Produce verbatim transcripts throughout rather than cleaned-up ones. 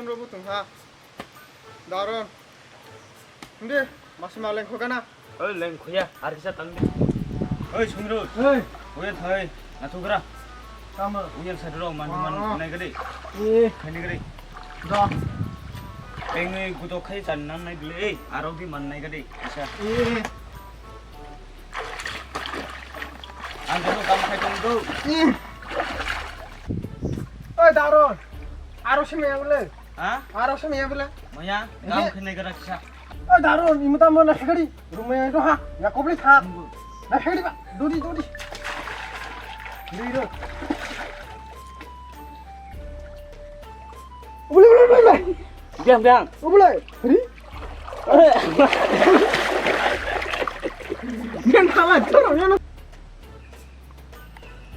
Robo tongha. Daron. Hindi, masih maling ko kana? Oi, leng khuya, ar kisa tang di. Oi, Sungru. Oi. Uyan thai, na thugra. Tamo. Uyan sadro, man, man, Ah. nai gadi. Eh. Khani gadi. Da. Pengni gudo khai chan nang nai gule, eh, arok di man nai gadi. Kisa. Eh. Ang dulu kamu khai tong do. Eh. Oi, Daron. Aro simi yang le. Ha? Aro simi yang le. Maya, Ini- kamu khai nai gada kisa. Oi, Daron, imu tamo na hegari. Rumah yang itu ha. Ya, kau beli ha. Nunggu. Na hegari, Pak. Dodi, dodi. Dodi, dodi. Boleh, boleh, boleh, boleh. Biang, biang. Boleh. Hari? Biang kawan, terus, ya, no.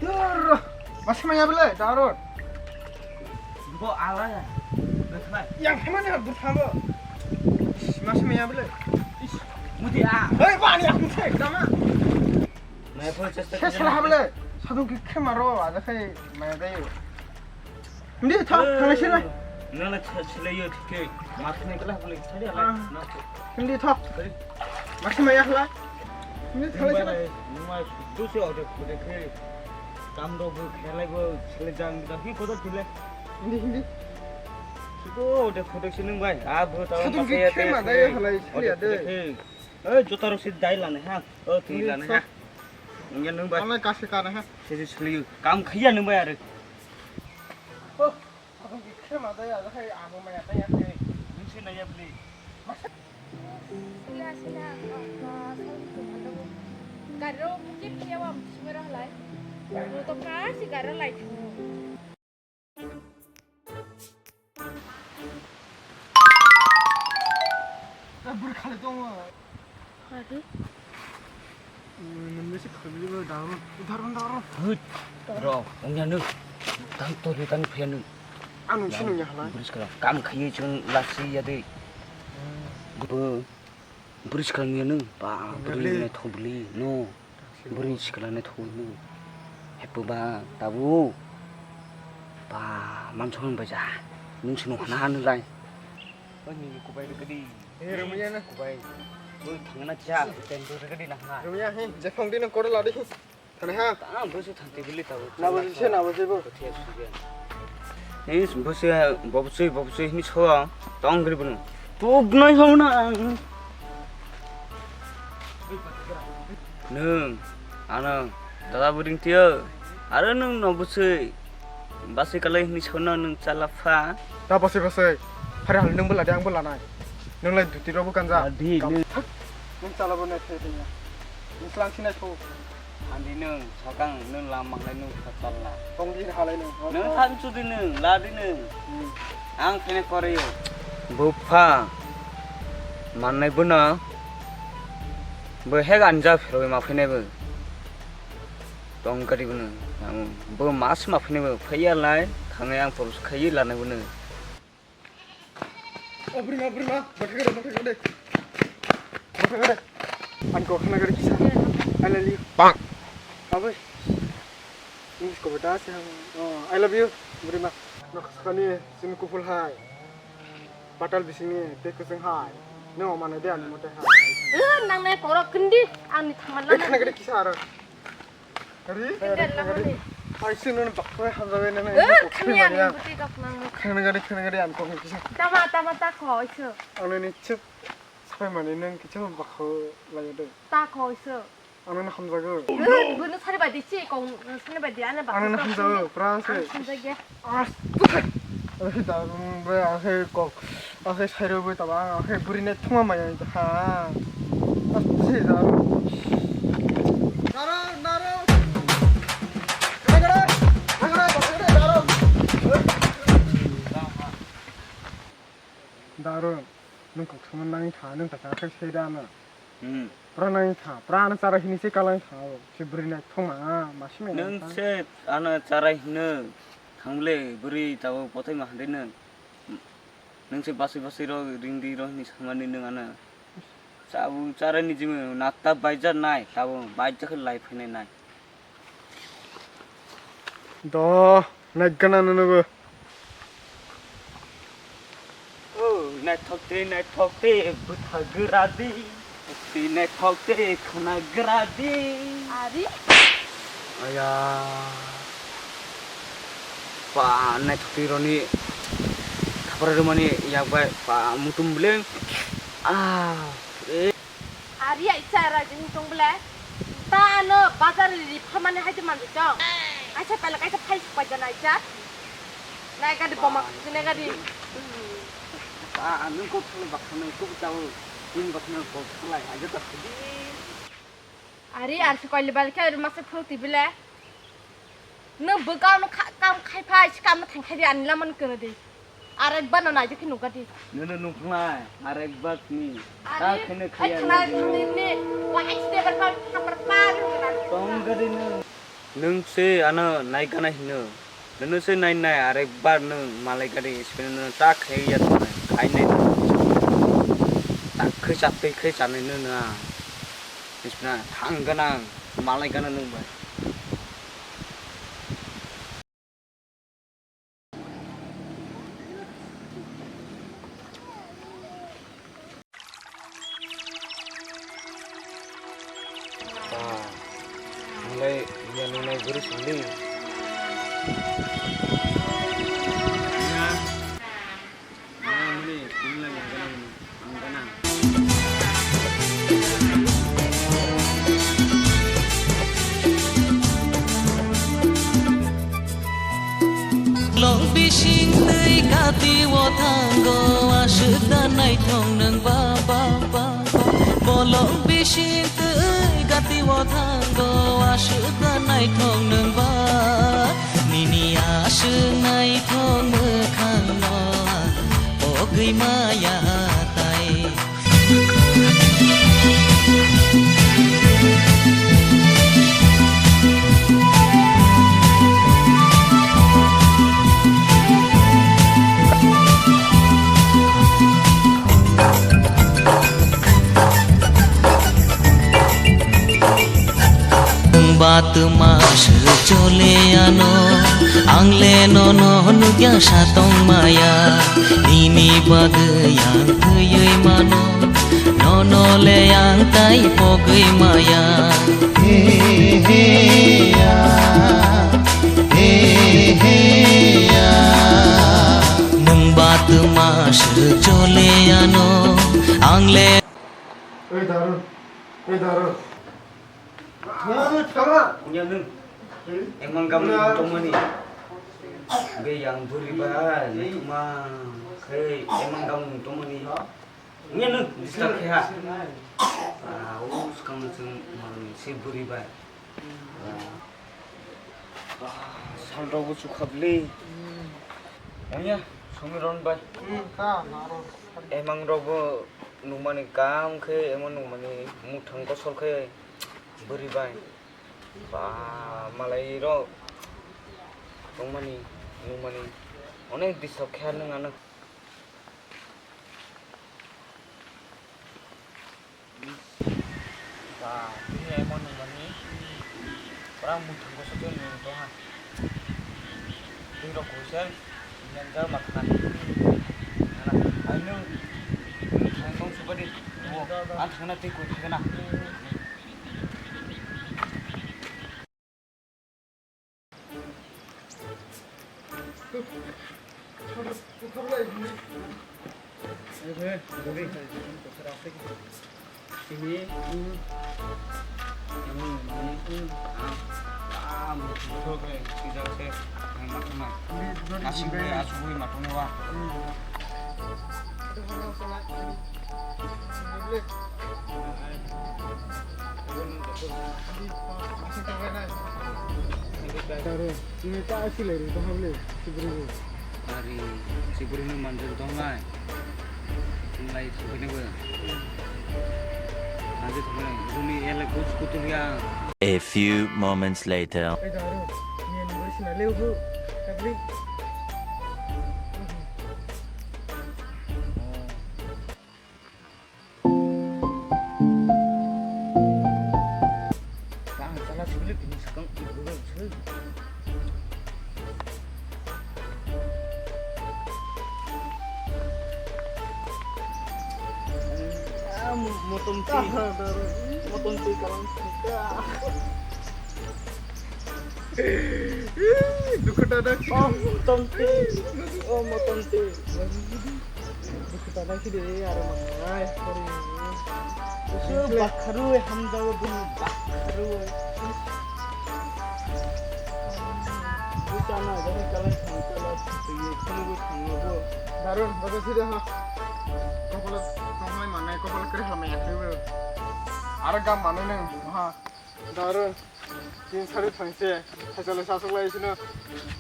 Tur, masih maya bela, Daron. Bo ala ya. Bekhlai. Yang kemana ya, bertambah. Masih maya bela. Ish, mudi ah. Hei, wah, ni aku cek, sama. Maya pun cesta Saya salah bela. Satu kemaro, ada saya maya deh. Hindi, tho, thanglai sini. Nana silaiyo thike. Mathni kala hapli sari ala. Ah. Na. Hindi, tho. Sorry. Mathni maya hla. Hindi, thanglai sini. Numa dusi ode ode khe. Kam do bu khelai bu sile jang da hi kodo thile. Hindi, hindi. Sibo ode photo sinung bai. A bu ta Satu ma khe kaya khe te ma khe. Dai halai sili Ode ade. Khe. Eh, jota rok si dai lane ha. O twi Hindi, lane tho. Ha. Nungya nung bai. Alai kasi kana ha. Sisi sili. Kam khaiya nung bai are. Oh, ako gikhe ma daya, ako maya daya. Nung se naya bli. Sila, sila, ah, ah, sawi ko mata ko. Gari ro mungkin dia wa sumera halai. Mo to kasi gari ro lai thango. Bwrwi khali tongo. Adi? Nungni se khali bo daron. Daron, daron. Hut. Bro, ongya nung. Tang tori tang phiya nung. Ano sino ya halai. Bwrwi skala kam khaiye chwng lasi ya de. Bo bwrwi skala nung ba bwrwi ne thobli no. Bwrwi sikla naithok nung. Hepu ba tabuk. Ba, mansa hwn bai ja. Nung sino hana hanu lai. O ni kubai rwgdi. Eh, Romeo na. Kubai. Bo thangna cha, tendo rwgdi na ha. Romeo hin, jephang dino koro ladi. Thane ha. Ta bo se thanti bili tabuk. Na bo se, na bo se bo. Kothia sugen. Is, bo se, bo se, bo se, ni so, tong gri bunu. Tuk noi hau na. Nung, ano, dada buding tiyo. Aro nung no busui. Basui kalai hini sono nung chala pha. Ta basui basui. Hari hal nung bela de ang bela nai. Nung lai duti robo kanja. Adi, Kam nung. Thak. Nung chala bo nai thai thai ya. Nung selang sinai tho. Andi nung, sakang nung lam manglai nung kha chala. Tong di halai nung. Nung than chu di nung, la di nung. Hmm. Ang khene kore yo. Bupha. Mannai bono. Bo hek anja phiroi ma phainai bo. Tong kari bono. Ang bo mas ma phainai bo. Phaiya lai, thangai ang porus khaiwi lanai bono. O bwrwima, bwrwima, bwthai gade, bwthai gade. Bwthai gade. Ani kok khna gade kisa. I love you. Bang. Aboi. English ko bata se. Oh, I love you, bwrwima. Nok sakani simi kuphul hai. Patal bisingni tei kwchwng hai. Nw mane de ani mote hai. Eh, nang nai korok kendi ani thaman lama. Khna gade kisa aro. Ri? Kendel lang ni. Ai sino ni bakwe hamjawe nene. Eh, khani ani buti kok nang. Khana gari, khana gari ang kong kisa. Tama, tama ta kho isu. Ano ni chip. Sapai mani nang kichim bakho layo de. Ta kho isu. Ano ni hamjago. Eh, bunu sari bai di chi kong, sari bai di ana bakho. Ano ni hamjago, pra se. Hamjage. Aste. Ahe darung bai, ahe kok, ahe sairo bai taba, ahe buri ne thuma maya ha. Aste darung. Darung, darung. Kagare, kagare, kagare, darung. Darung, nung kok sama nang tha, nung kasa ahe sai dana. Hmm. Pranai tha, pran chara hini se kalai tha, o se bwrwi nai thoma, ma simi nai Nung tha. Se ano chara hino, thangle bwrwi tabo pothai ma hande nung. Nung se basui basui ro, ring di ro hini samani nung ano. Chabu chara ni jimu nakta baija nai, tabo baija khe lai phainai nai. Do, naigana nunugo. Naithok tei naithok tei bwtha gra di. Tei naithok tei khwna gra di. Ari? Aya. Pa naithok tei roni khapra rwmani yak bai pa mutum bwleng. Ah, eh. Ari aisa raijini tong bwle. Ta ano bazar ri phamani hai de manjui tong. Aisa pele kaisa phai suk pai jana aisa. Nai gadi boma khisi nai gadi. Ah, nwng kok thangwi baksa nai kok tao. Nwng baksa nai kok thanglai aja ta khudi. Ari ar si koile bal khe masa phuru tibile. Nwng bwkha no kha-, kam khai phai si kam no thang khai di ani lama no kwrwi di. Ar ekbar no naijak khe nukha di. Nwng no nuknai ar ekbar ni. Ari, ta khene ai khaya khna nai. Khna ni ni. Wa ai si de bar pa pa pa pa ri na. Tong gadi nwng. Nwng se ano nai gana hino. Nwng se nai nai ar ekbar nwng malai gari spin nwng ta khai ya to nai. Khai nai. Ta khai chat tei khai chat nai nwng na. Spin thang gana malai gana nwng bai. Ba, nunglai ya nunglai guru sungli. Ya. Long bising twi kati o thango, aswk da naithok nwng ba, ba, ba, ba. Bolong bising twi kati o thango, aswk da naithok nwng ba. Nini aswk naithok mwkhangno pogwi maya tai. Nwng ba twma swk chole ano, ang le nono nukya sa tong maya. Nini bagwi ang thwiwi mano, nono le ang tai pogwi maya. He he ya, he he ya. Nwng ba twma swk chole ano, ang le. Oi Darun, oi Darun. Nwng tama. Punya nwng. Emang kamu tongmani. Be yang buri ba, nwng tama. Hei, emang kamu tongmani. Nwng disturb khe ha. Ah, us kamu sung malu si buri ba. Ah, sal rok bo chukha bli. Onya, sumi ron bai. Emang rok bo nukmani kam khe, emang nukmani muthang kosol khe buri bai. Ba, malai rok tongmani, nukmani onek disturb khe nwng ano. Ba, tini emon nungmani, pura muthang koso tei nung tongha. Twi rok kuisel, nyanjak ma thana. Nana, ai nung, nung thang tong subadi, wo, ang thangna twi kui thagana. Taro, ini tak asli lagi, tahu boleh, sebelum. Ari, si bwrwino manjak tongnai. Tunglai thangkhe nangbo. Manjak thangkhe nang. Buni elak bus kutung ya. A few moments later. Ei, daru. Ni ni bwrwi sina leu bu. Tabli. Bang chala sibili bini sakang ibu sui. Motonti. Motonti kalang sangka. Dukhu dada. Oh, motonti. Oh, motonti. Dukhu dada sidi aro manai. Sorry. Bakharui hamjao bini bakharui. Bui chana jani kalang sangka la sidi khunu bui thangno bo. Darun, baga sidi ha. Kopolo, kopolo manai, kopolo kre hamya khe bo. Aro gam manai nang, ha. Daro, tin sari thangse, thaisale sasok lai sino.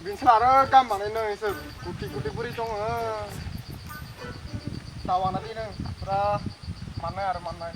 Binsa aro kam manai no, isa kuti kuti buri tong. Tawana di nang, pura manai aro manai.